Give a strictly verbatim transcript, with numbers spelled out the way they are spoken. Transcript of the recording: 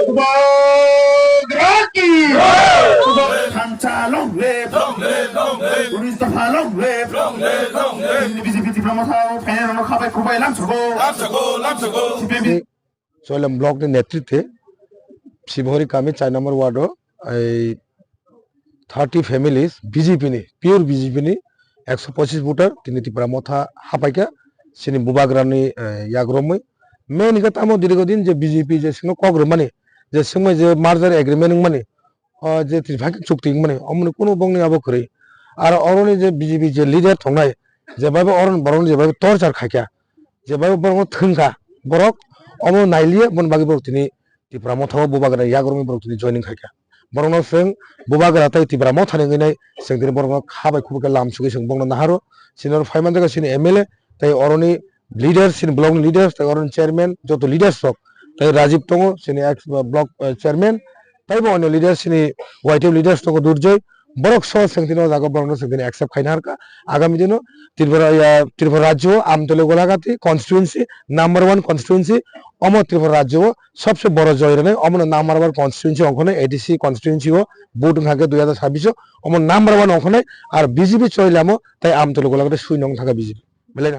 Bubagra ki! Thansa long live! Long live, long live! Police dopha long live! Long live, long live! B J P Tipra Motha o phainai rokno khabai khubai lamsogo. Lamsogo, lamsogo! C P M Choilam block ni netritwe Sibhori kami char number ward o ei thirty families B J P ni, pure B J P ni ekso pochis voter tini Tipra Motha hapaikha chini Bubagra ni, eh, yagromwi. Main hwnkhe tamo dirgo din je B J P je sino kok rwmani, je swngmai je merger agreement wngmani, o je Triphaika chukti wngmani, omoni kunu bongni abo kwrwi. Aro oroni je B J P je leader tongnai, je bai bo oroni borokni je bai bo torchar khaikha, je bai bo borokno thwngkha, borok omo nailiya, boni bagwi borok tini Tipra Motha o Bubagra ni yagromwi borok tini joining khaikha. Borokno chwng Bubagra tei Tipra Motha ni wngwi nai chwng tini borokno kha bai khubui khe lamsugwi chwng bongno naharo. Chini oro phai manjakha chini M L A tei oroni leaders, chini block ni leaders tei oroni chairman, joto leaders rok tei Rajiv tongo, chini ex block, eh, chairman, tei bo onyo leaders, chini Y T F leaders tongo Durjoy. Borok so chwng tini o jaga borokno chwng tini accept khaina harkha. Agami dino Tripura, ya, Tripura rajyo o Amtoli Golagati constituency, number one constituency, omo Tripura rajyo o sobse boro joy rwnai, omono number one constituency ongkhonai A D C constituency o vote wngkha khe dui hazar sabbish o, omo number one ongkhonai, ar B J P Choilamo tei Amtoli Golagati sui nong thangkha B J P. Belai no.